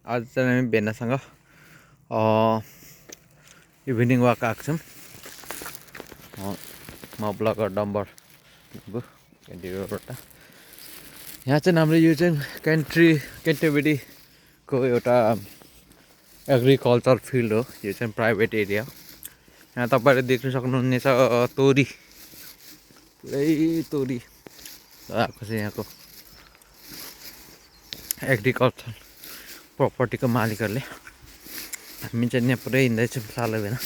आज चाहिँ हामी भेनासँग इभिनिङ वाक आएको छौँ। म ब्लगर डम्बर क्यान्टिबाट। यहाँ चाहिँ हाम्रो यो चाहिँ क्यान्टरबरीको एउटा एग्रिकल्चर फिल्ड हो। यो चाहिँ प्राइभेट एरिया। यहाँ तपाईँले देख्न सक्नुहुनेछ तोरी, पुरै तोरी आएको छ। यहाँको एग्रिकल्चर प्रपर्टीको मालिकहरूले। हामी चाहिँ यहाँ पुरै हिँड्दैछौँ सालैभेना।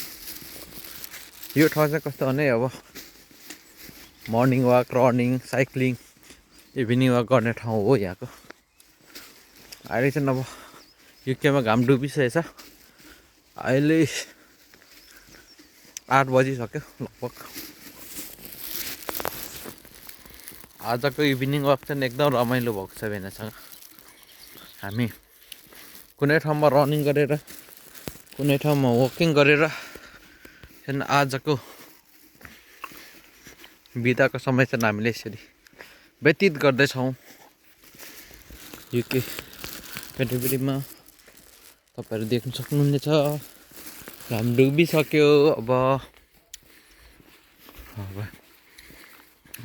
यो ठाउँ चाहिँ कस्तो भने अब morning walk, running, cycling, evening walk गर्ने ठाउँ हो यहाँको। अहिले चाहिँ अब युकेमा घाम डुबिसकेछ। अहिले 8 बजिसक्यो लगभग। आजको इभिनिङ वाक चाहिँ एकदम रमाइलो भएको छ भेनासँग। हामी कुनै ठाउँमा रनिङ गरेर, कुनै ठाउँमा वकिङ गरेर चाहिँ आजको बिदाको समय चाहिँ हामीले यसरी व्यतीत गर्दैछौँ युके क्यान्टरबरीमा। तपाईँहरू देख्न सक्नुहुनेछ घाम डुबिसक्यो। अब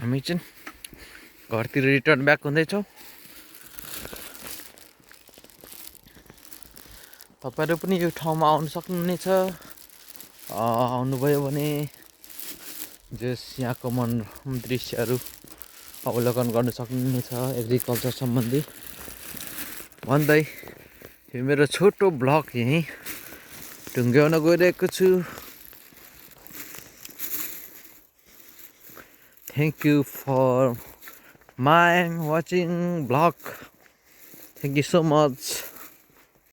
हामी चाहिँ घरतिर रिटर्न ब्याक हुँदैछौँ। तपाईँहरू पनि यो ठाउँमा आउनु सक्नुहुनेछ। आउनुभयो भने जस यहाँको मनोरम दृश्यहरू अवलोकन गर्न सक्नुहुनेछ एग्रिकल्चर सम्बन्धी भन्दै यो मेरो छोटो ब्लग यहीँ टुङ्ग्याउन गइरहेको छु। Thank you for my watching vlog. Thank you so much.